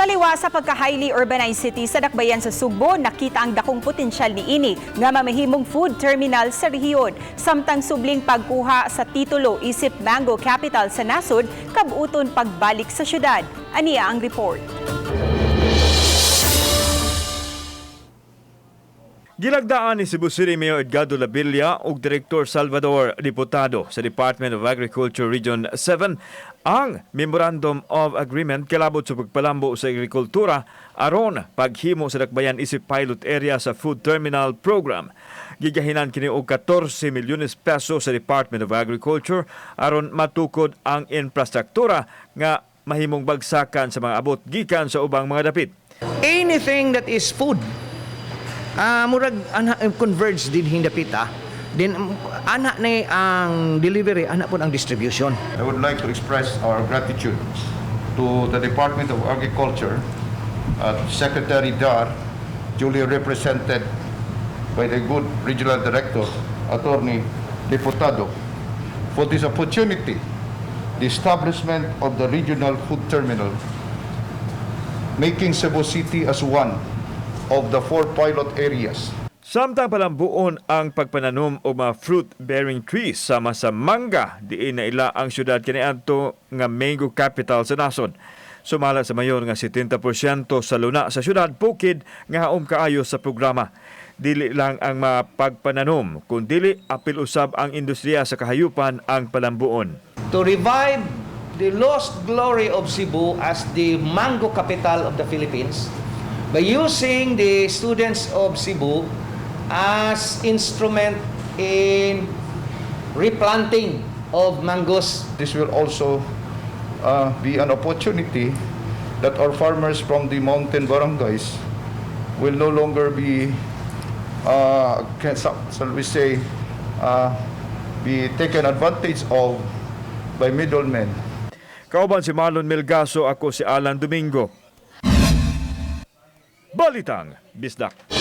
Taliwa sa pagka-highly urbanized city sa Dakbayan sa Sugbo, nakita ang dakong potensyal niini nga mamahimong food terminal sa rehiyon. Samtang subling pagkuha sa titulo isip Mango Capital sa nasod, kabuton pagbalik sa syudad. Ania ang report. Gilagdaan ni Cebu City Mayor Edgardo Labilla ug Direktor Salvador Diputado sa Department of Agriculture Region 7 ang Memorandum of Agreement kalabot sa pagpalambo sa agrikultura aron paghimo sa Dakbayan isip pilot area sa Food Terminal Program. Gigahinan kini og 14 milyones peso sa Department of Agriculture aron matukod ang infrastruktura nga mahimong bagsakan sa mga abot gikan sa ubang mga dapit. Anything that is food, murag ana converge din hindapit ah. Then ana na ang delivery, ana pud ang distribution. I would like to express our gratitude to the Department of Agriculture, Secretary Dar, duly represented by the good Regional Director, Attorney Diputado, for this opportunity, the establishment of the Regional Food Terminal, making Cebu City as one of the four pilot areas. Samtang palambuon ang pagpananom og mga fruit-bearing trees sama sa mangga, diin naila ang syudad kaniadto nga mango capital sa nasod. Sumala sa mayor nga 70% sa luna sa syudad bukid nga haom kaayo sa programa. Dili lang ang mga pagpananom, kun dili apil usab ang industriya sa kahayupan ang palambuon. To revive the lost glory of Cebu as the mango capital of the Philippines by using the students of Cebu as instrument in replanting of mangoes. This will also be an opportunity that our farmers from the mountain barangays will no longer be, shall we say, be taken advantage of by middlemen. Kauban si Marlon Melgaso, ako si Alan Domingo. Balitang Bisdak.